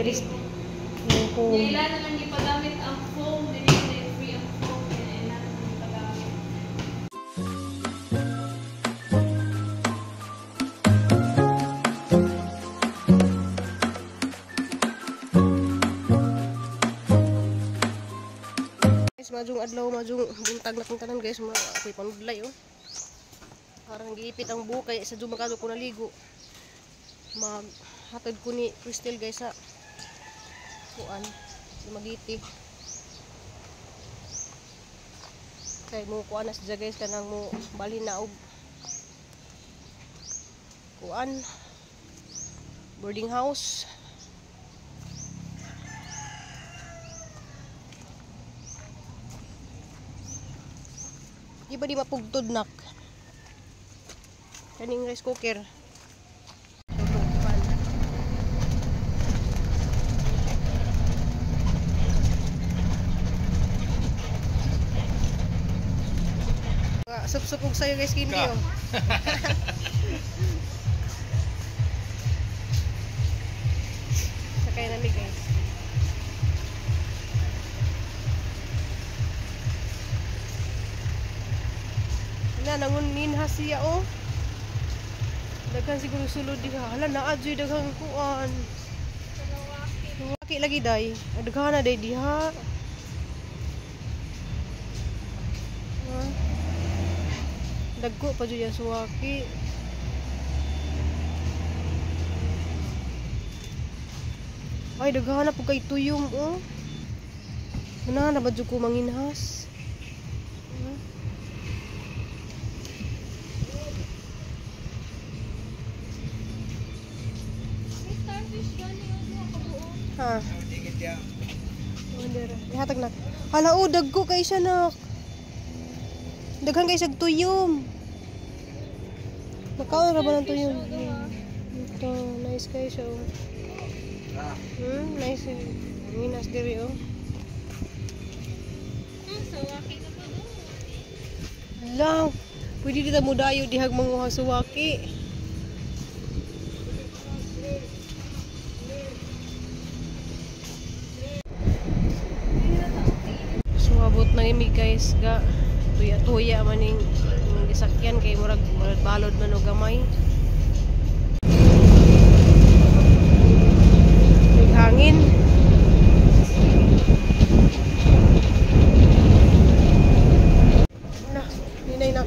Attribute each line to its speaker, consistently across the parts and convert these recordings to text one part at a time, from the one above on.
Speaker 1: Diri yung foam.
Speaker 2: Ila na lang gipagamit ang foam, dili na free ang foam, kaya ila na lang gipagamit.
Speaker 1: Guys, majong adlaw, majong buntag na kong tanan guys, mga ako'y panudlay oh. Parang giipit ang bukay sa dumakado ko naligo. Maghatod ko ni Crystal guys sa kuan, Dumaguete. Kay mo kuan na siya guys, kanang mo bali na og kuan, boarding house. Di ba di mapugtod nak? Kaning rice cooker. Sup-sup og sayo guys kini oh. Sakay na mi guys. Na nangunin ha siya oh. Daghan siguro sulod diha. Hala naa joy daghang kuan. Laki lagi day. Daghan na day diha. Dagko pa jud ang suwaki. Ay daghan na pud kay tuyom oh. Ana na ba jud ko manginhas? Ha. Ihatag na. Hala oh, dagko kay siya nak. Daghan kay siya tuyom. Makaon ra ba ng tuyom? Ito, nice kay siya. Oh. Nice. Minas diri oh.
Speaker 2: Suwaki na pa do.
Speaker 1: Hala, pwede dito mo dayo dihag manguha suwaki. Abot na imi guys ga tuya-tuya maning gisakyan kay murag balod man og gamay. May hangin. Na, ninay na.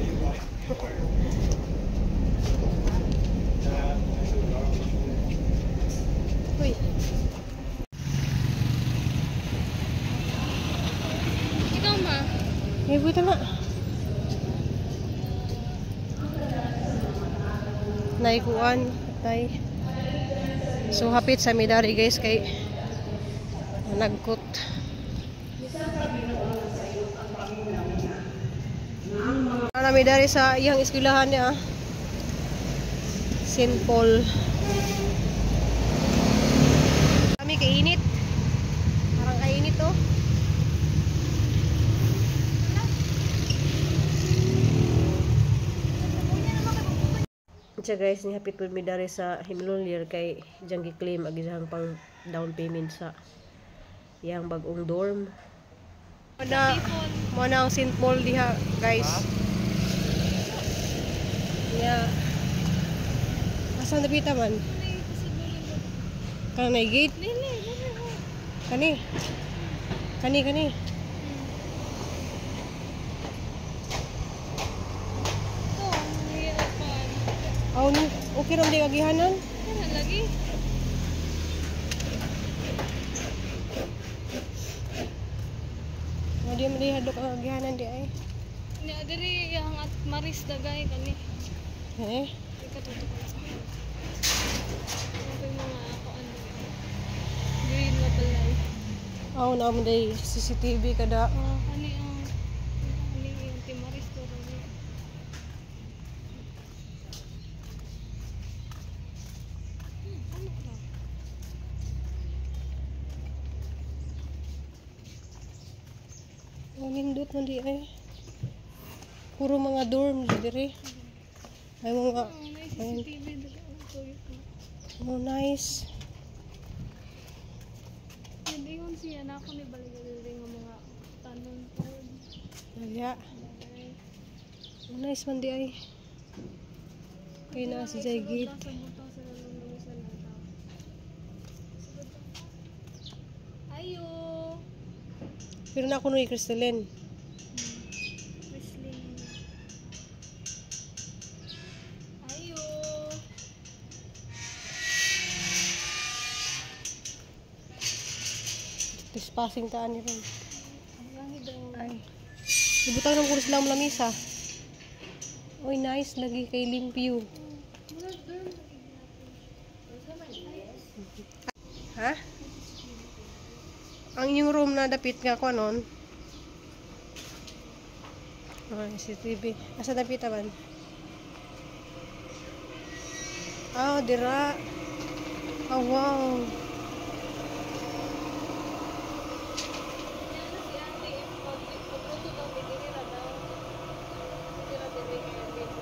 Speaker 1: Uy.
Speaker 2: Ikaw ma.
Speaker 1: May buta na. Naikuan, tay. So hapit sa midari guys kay nagkot. Ana midari sa iyang eskwelahan niya. St. Paul. Kami kainit. Parang kainit oh. Siya guys, ni hapit pud mi dari sa Himlonlir kay diyang gi-claim ag isang pang down payment sa iyang bag-ong dorm. Mo na ang St. Paul diha guys. Yeah. Asa na pita man? Kanang nay gate? Kani. Kani kani. Oh, ni okay ra di agihanan?
Speaker 2: Kana lagi.
Speaker 1: Mo di man hadlok ang agihanan di ay.
Speaker 2: Ni diri yang at Maris dagay kani.
Speaker 1: Eh?
Speaker 2: Di ka tutukon sa. Ano mga kuan diri. Green nga balay.
Speaker 1: Aw na mo day CCTV kada.
Speaker 2: Oh, kani ang kani yung Timaris to ro. Ano ra?
Speaker 1: Oh, nindot man di ay. Puro mga dorm diri. Ay mga
Speaker 2: Oh, may CCTV diri.
Speaker 1: Oh, nice.
Speaker 2: Siya na ako ni balik diri nga mga tanon pod.
Speaker 1: Wala. Oh, nice man di ay. Kay na si Jay gate.
Speaker 2: Sa butang sa lamesa lang tao. Ayo.
Speaker 1: Pero na ako nung Crystalline.
Speaker 2: Whistling. Ayo.
Speaker 1: Trespassing taan ni ron.
Speaker 2: Ang langit daw.
Speaker 1: Ay. Ibutang ng kuris lang lamisa. Oy, nice lagi kay limpyo.
Speaker 2: Murag dorm.
Speaker 1: Ha? Ang inyong room na dapit nga ko anon? Okay, CCTV. Asa dapit aban? Ah, dira. Oh, wow.
Speaker 2: Yan na si ate, if pagluto daw, may diri ra daw. Diri ra diri kaya dito.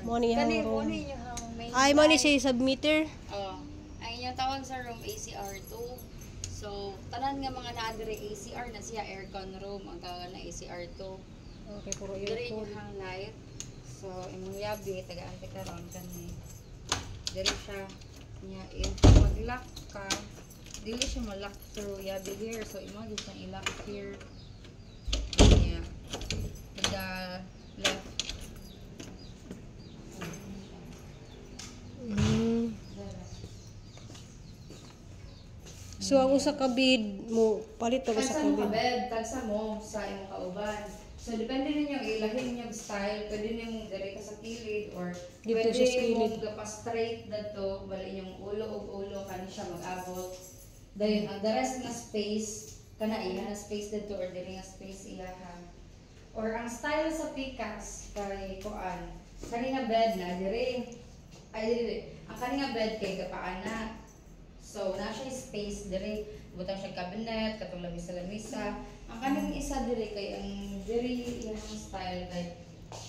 Speaker 1: Mo ni
Speaker 3: Kani
Speaker 1: ang
Speaker 3: mo
Speaker 1: room.
Speaker 3: ni inyong main.
Speaker 1: Ay, mo ni siya submitter.
Speaker 3: Oh. Ang inyong tawag sa room ACR2. So, tanan nga mga naa diri ACR na siya, aircon room ang tawag na ACR2.
Speaker 1: Okay, puro
Speaker 3: Diri
Speaker 1: aircon.
Speaker 3: inyong light. So, imong yabi tagaan ti karon kani. Diri siya nya if mag-lock ka, dili siya ma-lock through yabi here. So, imo gyud siyang i-lock here. Nya to the left.
Speaker 1: So, ang usa ka bed mo, palit og usa
Speaker 3: Tagsa
Speaker 1: ka
Speaker 3: mo ka
Speaker 1: bed.
Speaker 3: bed, tagsa mo sa imong kauban. So depende ninyo ilahin ninyong style, pwede ninyong diri ka sa kilid or
Speaker 1: Dito
Speaker 3: pwede
Speaker 1: siya sa kilid.
Speaker 3: mong gapa straight dadto, bali inyong ulo ug ulo kani siya mag-abot. Dayon ang the rest nga space kana iya na space dadto or diri nga space iya ha. Or ang style sa pikas kay kuan, kani nga bed na diri ay diri. Ang kani nga bed kay gapaana. So, na siya space diri, butang siya cabinet, katong labi sa lamisa. Ang kaning isa diri kay ang diri iyang style kay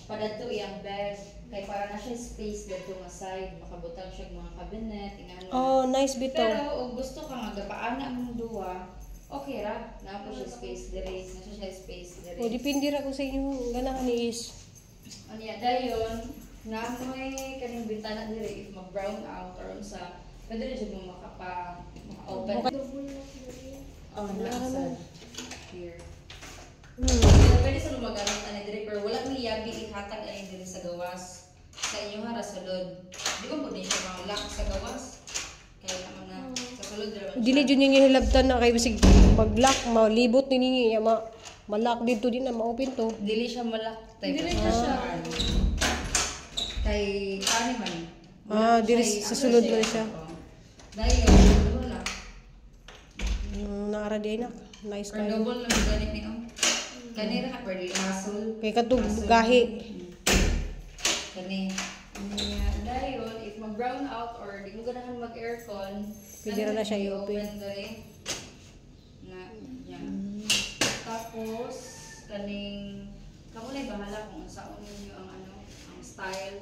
Speaker 3: padadto iyang bed kay para na siya space didto nga side, makabutang siya og mga cabinet ingano.
Speaker 1: Oh, nice bitaw.
Speaker 3: Pero og gusto ka nga gapaana ang duwa, okay ra, naa po siya space diri, na siya space diri.
Speaker 1: O, depende ra kung sa inyong ganahan ni is.
Speaker 3: Unya dayon, na mo'y kaning bintana diri if mag-brown out or unsa, pwede rin siya mo maka-open.
Speaker 2: Double lock diri.
Speaker 3: Oh, nasa here. Pero pwede sa magamit ani diri pero wala mi yabi ihatag ani diri sa gawas. Sa inyo ha ra sulod. Di ba pwede siya ma-lock sa gawas? Kaya naman na sa sulod diri man siya.
Speaker 1: Dili jud ninyo hilabtan na kay bisig pag-lock malibot ni ninyo ya ma ma-lock dito din na ma-open to.
Speaker 3: Dili siya ma-lock type.
Speaker 2: Dili na siya.
Speaker 3: Kay ani man.
Speaker 1: Ah, diri sa sulod man siya.
Speaker 3: Oo. Dayon, wala.
Speaker 1: Naara di ay nak. Nice
Speaker 3: Or
Speaker 1: kayo.
Speaker 3: double lang gani ni oh. Kani ra ka pwede hasol.
Speaker 1: Kay katug gahi.
Speaker 3: Kani. Nya dayon if mag-brown out or di mo ganahan mag-aircon,
Speaker 1: Pwede ra na siya i-open.
Speaker 3: Diri. Na, nya. Tapos kaning kamo na bahala kung unsaon ninyo ang ano, ang style.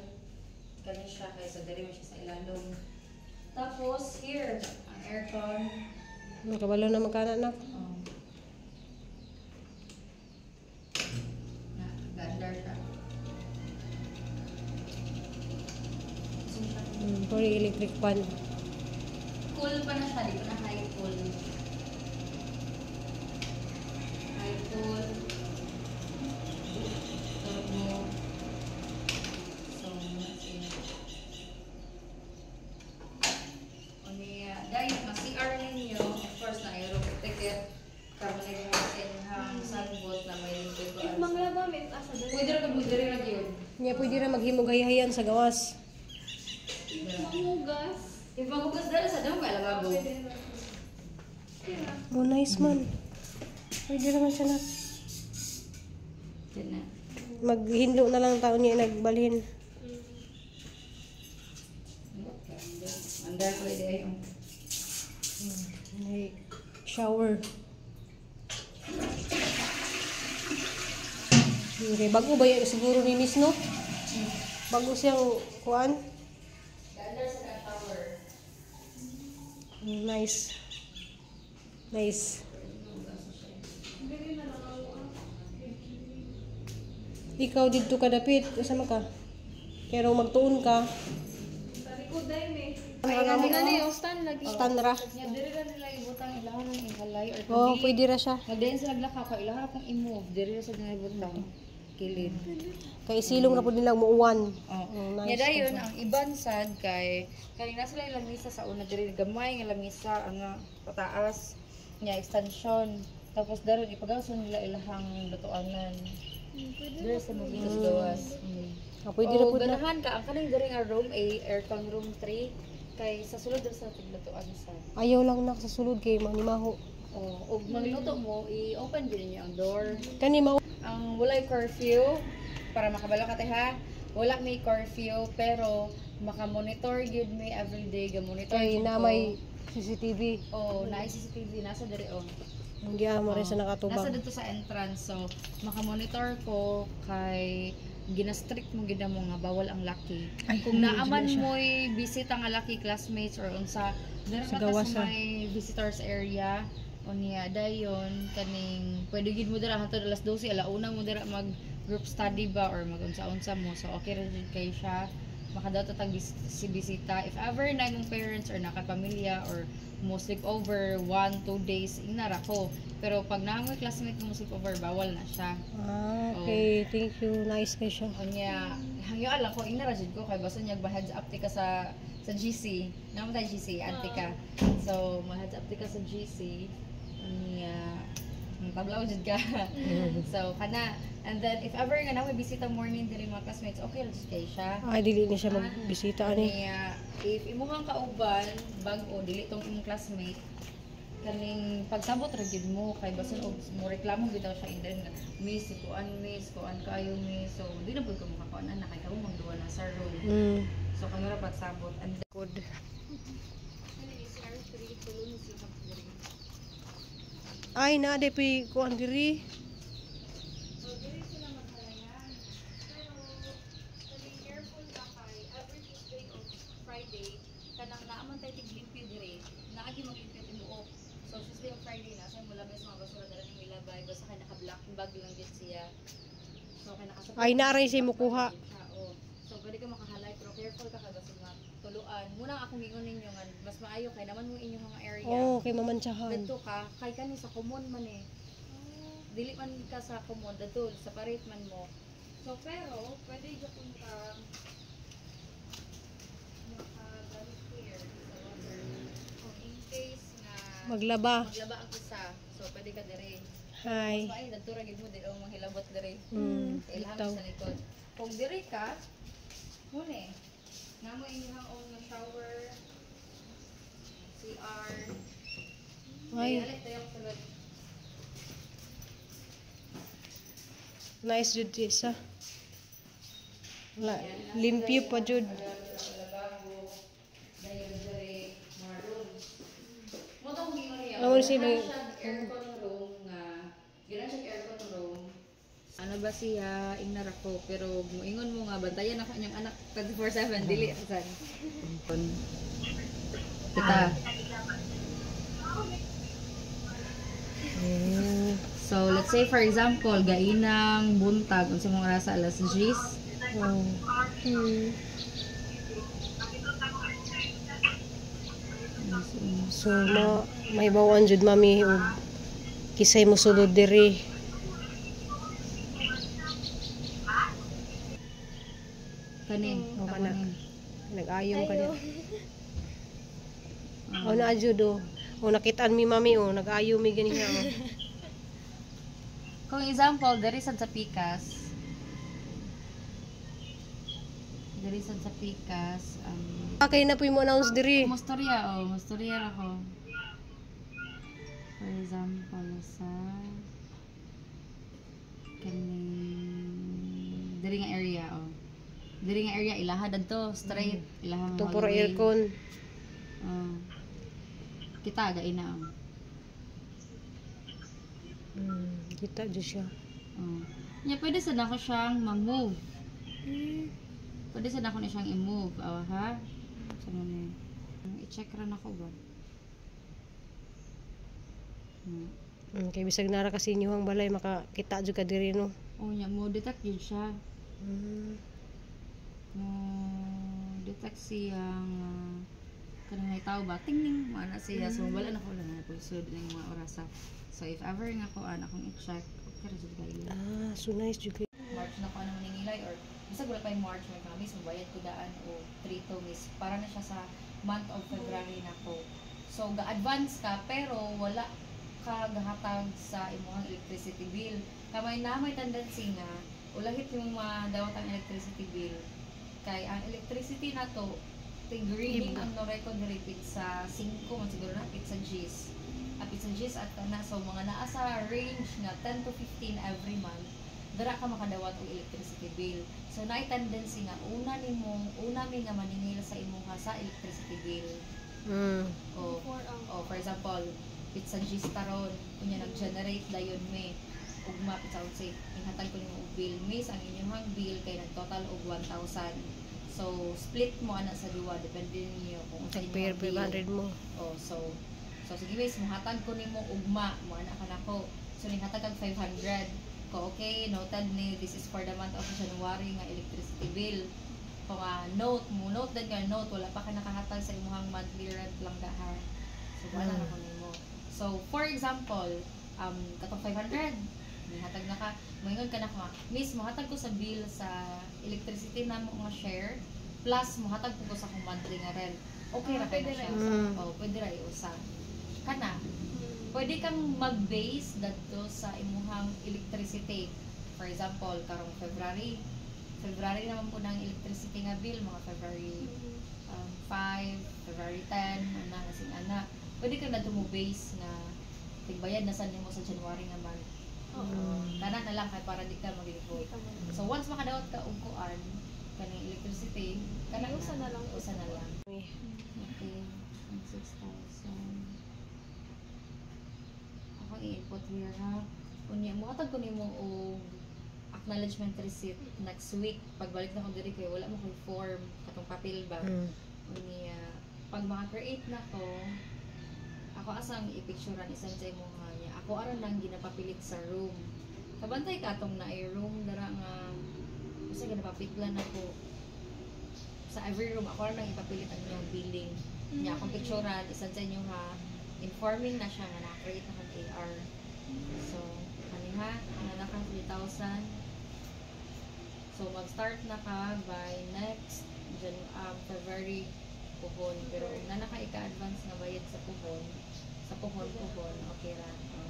Speaker 3: Kani siya kay sa diri man siya sa ilalom. Tapos here, ang aircon.
Speaker 1: Kabalo na magkana nak.
Speaker 3: Oh. Na, gandar siya. So, siya.
Speaker 1: Puro electric fan.
Speaker 3: Cool pa na siya, di pa na high cool. High cool. Turbo. So, muna siya. Unya, dahil ma-CR ninyo, of course, na aero ticket. Karon na yung sa inyong sunboat na may liquid.
Speaker 2: If manglaba may asa diri.
Speaker 3: Pwede ra ka mo diri ra gyud.
Speaker 1: Nya pwede ra maghimog hayahayan sa gawas.
Speaker 2: If manghugas.
Speaker 3: If maghugas dara sa damo kay lababo.
Speaker 2: Pwede ra. Okay ra.
Speaker 1: Oh, nice man. Pwede naman siya nak.
Speaker 3: Yan na.
Speaker 1: Maghinlo na lang taon niya nagbalhin.
Speaker 3: Andar ko di ay. Oh.
Speaker 1: May shower. Okay, bago ba yan siguro ni Miss, no? Bago siyang kuan.
Speaker 3: Andar sa shower.
Speaker 1: Nice. Nice. Ikaw didto ka dapit. Asa man ka? Pero magtuon ka.
Speaker 2: Sa likod dahil eh.
Speaker 1: Ay,
Speaker 2: Ano na ni Ostan lagi.
Speaker 1: Stan ra.
Speaker 3: Nya diri ra nila ibutang ilahang ihalay or
Speaker 1: Oh, pwede ra siya.
Speaker 3: Magdayon sila naglakaw ka ilaha akong i-move diri ra sa nila ibutang kilid.
Speaker 1: Kay silong ra pud nila muuwan.
Speaker 3: Oh.
Speaker 1: Oh, nice.
Speaker 3: Nya dayon ang iban sad kay kanina sila yung lamisa sa una diri gamay nga lamisa ang pataas nya extension, tapos daron ipagawas nila ilahang lutuanan. Diri sa mga sa gawas.
Speaker 1: Ah, pwede ra
Speaker 3: O,
Speaker 1: pud na.
Speaker 3: ganahan ka ang kaning diri nga room A, aircon room 3, kay sa sulod diri sa tiglutuan sa.
Speaker 1: Ayaw lang nak sa sulod kay manimaho.
Speaker 3: Oh, ug magluto mo, i-open gyud ninyo ang door.
Speaker 1: Kani mao
Speaker 3: Ang walay curfew para makabalo ka ha. Wala may curfew pero maka-monitor gyud may everyday ga monitor
Speaker 1: kay
Speaker 3: gyud
Speaker 1: na
Speaker 3: ko.
Speaker 1: may CCTV.
Speaker 3: Oh, na CCTV nasa diri oh.
Speaker 1: Hindi ah, mo rin sa
Speaker 3: Nasa
Speaker 1: nakatubang.
Speaker 3: dito sa entrance, so maka-monitor ko kay gina-strict mo gid mo nga bawal ang laki.
Speaker 1: Ay,
Speaker 3: Kung
Speaker 1: hindi
Speaker 3: naaman
Speaker 1: siya.
Speaker 3: mo'y bisita nga laki classmates or unsa, diri
Speaker 1: Sa
Speaker 3: ka
Speaker 1: gawas,
Speaker 3: sa
Speaker 1: ah.
Speaker 3: may visitors area unya dayon kaning pwede gid mo dira hantod alas 12, alauna mo dira mag group study ba or mag unsa-unsa mo, so okay ra jud kay siya makadaot tag si bisita. If ever na imong parents or nakapamilya or mo sleep over 1-2 days, inara ko, pero pag naa mo'y classmate mo sleep over, bawal na siya.
Speaker 1: Ah, okay. Thank you. Nice kay siya.
Speaker 3: Unya, hangyo lang ko inara jud ko kay basta niya ba heads up ti ka sa GC. Naman tayo GC, ante ka. So, ma-heads up ti ka sa GC. Unya, tablaw jud ka. So, kana, and then if ever nga na may bisita morning diri mga classmates, okay ra jud kay siya.
Speaker 1: Ay, dili ni siya magbisita ani.
Speaker 3: Unya, if imuhang kauban bag-o dili tong imong classmate, kaning pagsabot ra gyud mo kay basin og mo reklamo gyud daw siya in nga, "Miss, si kuan, miss, kuan kaayo, miss." So di na pud ka makakuan ana kay kamo magduwa na sa room. So kamo ra pagsabot and then,
Speaker 1: Good.
Speaker 3: CR3 tulo ni sila diri.
Speaker 1: Ay, na de pi kuan diri.
Speaker 3: So diri sila maghalayan, pero kaning careful ka kay every Tuesday or Friday kanang naaman tay tiglimpyo diri, naagi maglimpyo tibuok. So Tuesday or Friday na sa mo labay sa mga basura dara ni milabay, basta kay naka black bag lang gid siya. So kay nakasapot.
Speaker 1: Ay, naaray siya mukuha.
Speaker 3: Siya, oh. So pwede ka makahalay pero careful ka kay basta mga tuluan. Muna akong ingon ninyo nga mas maayo kay naman mo inyong mga area.
Speaker 1: Oh, kay mamantsahan.
Speaker 3: Dadto ka kay kani sa common man eh. Dili man ka sa common dadto separate man mo. So pero pwede gyud ka makagamit here sa water. Kung in case nga
Speaker 1: Maglaba.
Speaker 3: maglaba ang isa, so pwede ka diri.
Speaker 1: Hi.
Speaker 3: Mas maayo dadto ra gyud mo dili mo manghilabot diri. Ilham
Speaker 1: Bitaw.
Speaker 3: sa likod. Kung diri ka, muna eh. Namo inyong own nga shower, CR.
Speaker 1: Ay,
Speaker 3: Ay, tayo sulod.
Speaker 1: Nice jud isa. Wala, limpyo pa jud.
Speaker 3: Lababo, dayon diri mga rooms. Mo tong giingon niya.
Speaker 1: Ano siya may-
Speaker 3: Ganahan siya aircon room nga, ganahan siya aircon room. Ano ba siya, ingnar ako, pero muingon mo nga bantayan ako inyong anak 24/7, dili san. Kita. So, let's say for example, gainang buntag unsa mong oras, alas 10.
Speaker 1: Oh. So, ma may bawaan jud mami og kisay mo sulod diri.
Speaker 3: Kani,
Speaker 1: Oh,
Speaker 3: ako
Speaker 1: kana.
Speaker 3: ni.
Speaker 1: Nag-ayom ka niya. Oh, naa jud oh. Oh, nakitaan mi mami oh, nag-ayo mi ganiya oh.
Speaker 3: Kung example, diri sad sa pikas. Diri sad sa pikas ang
Speaker 1: Okay na po yung mo announce diri.
Speaker 3: Mustorya oh, mustorya ra ko. For example, sa kaning diri nga area oh. Diri nga area ilaha dadto straight ilaha
Speaker 1: Itong puro
Speaker 3: hallway.
Speaker 1: aircon.
Speaker 3: Oh. Kita gaina oh.
Speaker 1: Kita jud siya.
Speaker 3: Oh. Nya pwede sad nako siyang ma-move. Pwede sad nako ni siyang i-move. Oh, ha? Sa man ni. I-check ra nako ba?
Speaker 1: Kay bisag nara kasi inyohang balay makakita jud ka diri, no.
Speaker 3: Oh, nya mo detect yun siya. Mo detect siya nga kanang may tao ba ting mo ana siya, so wala na ko lang na pulsod ning mga orasa. So if ever nga ko an akong i-check, okay ra jud kayo.
Speaker 1: Ah, so nice jud kay.
Speaker 3: March na ko ano maningilay or bisag wala pa yung March, may mga miss mobayad ko daan o 3 to miss para na siya sa month of February na ko. So ga-advance ka pero wala ka gahatag sa imong electricity bill. Kamay na may tendency nga ulahit yung madawat ang electricity bill. Kay ang electricity na to tig reading ang no record diri sa 5 man siguro na pizza G's. A pizza G's at kana, so mga naa sa range nga 10 to 15 every month dara ka makadawat og electricity bill. So naay tendency nga una nimo una mi nga maningil sa imuha sa electricity bill. O,
Speaker 2: Before ang
Speaker 3: o for example, pizza G's taron unya nag-generate dayon mi ugma pizza say ihatag ko nimo og bill miss, ang inyong bill kay nag-total og 1,000. So split mo ana sa duwa depende niyo kung unsa
Speaker 1: Tag
Speaker 3: inyong bill.
Speaker 1: 500 mo.
Speaker 3: Oh, so sige miss, mohatag ko nimo ugma, mo ana ka nako. So nihatag kag 500. Ko okay, noted ni this is for the month of January nga electricity bill. Ko nga note mo note din nga note wala pa ka nakahatag sa imong monthly rent lang daha. So wala na ko nimo. So for example, katong 500 nihatag na ka, moingon ka na ka, miss mohatag ko sa bill sa electricity namo nga share plus mohatag ko sa akong monthly nga rent. Okay ra
Speaker 2: Ah,
Speaker 3: kay
Speaker 2: pwede
Speaker 3: na
Speaker 2: ra
Speaker 3: siya.
Speaker 2: iusa.
Speaker 3: Oh, pwede ra iusa. Kana, pwede kang mag-base dadto sa imuhang electricity. For example, karong February. February naman po ng electricity nga bill, mga February 5, February 10, ana kasing ana. Pwede kang dadto mo base nga tigbayad na sa nimo sa January nga month.
Speaker 2: Oo.
Speaker 3: Kana na lang kay para di ka maglihok.
Speaker 2: Hindi ka man.
Speaker 3: So once makadawat ka og kuan kaning electricity, kana
Speaker 2: Usa na lang.
Speaker 3: Usa na lang. Okay, 6,000. Ako i-input here ha. Unya mo hatag ko nimo og acknowledgement receipt next week. Pagbalik na ko diri kay wala mo koy form katong papel ba. Unya pag maka-create na ko, ako asang i-picturean isang sa imong niya. Ako aron nang ginapapilit sa room. Kabantay ka atong naay room dara nga usa ginapapitlan nako sa every room. Ako aron nang ipapilit ang inyong billing. Nya akong picturean isang sa inyo ha, informing na siya nga na-create na kag AR. So kani ha, ana na ka 3,000. So mag-start na ka by next February puhon, pero kung na naka ika-advance nga bayad sa puhon, puhon okay ra. Oh.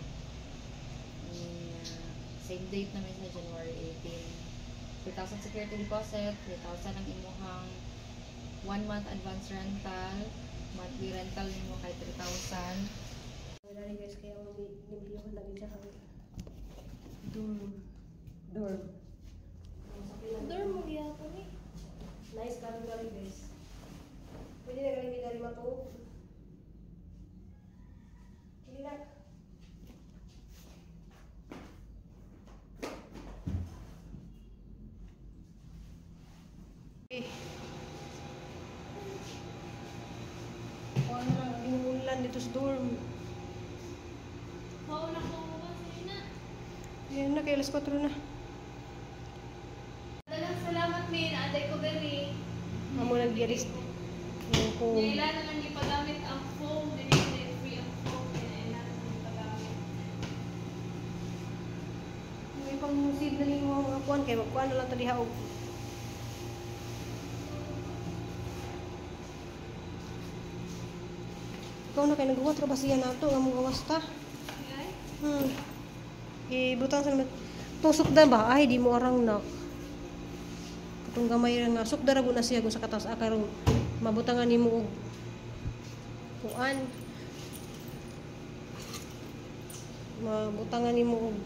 Speaker 3: Same date naman sa January 18. 3,000 security deposit, 3,000 ang imuhang 1 month advance rental, monthly rental nimo kay 3,000.
Speaker 1: Wala guys, kaya mo limpyo na gid ang dorm. Dorm.
Speaker 2: Dorm mo gyapon eh.
Speaker 1: Nice kami kami guys. Pwede na kami dari matuog. Sige lang. Eh. Kuha na lang ang ulan dito sa dorm.
Speaker 2: Mao na ko kasi na.
Speaker 1: Ayan na, kay alas 4 na.
Speaker 2: Dalang salamat min, aday ko diri.
Speaker 1: Amo nag-giris. Yung ko.
Speaker 2: Ila na lang gipagamit ang foam diri kay free ang foam kaya ila na lang gipagamit.
Speaker 1: May pang save na nimo mga kuan kay magkuan na lang ta diha og ikaw na kay naghuwat ra ba siya nato nga mo gawas ta?
Speaker 2: Ay.
Speaker 1: Ibutang sa tusok da ba? Ay di mo arang na. Katong gamay ra nga sukda ra na siya kung sa katas karon mabutangan nimo og kuan. Mabutangan nimo og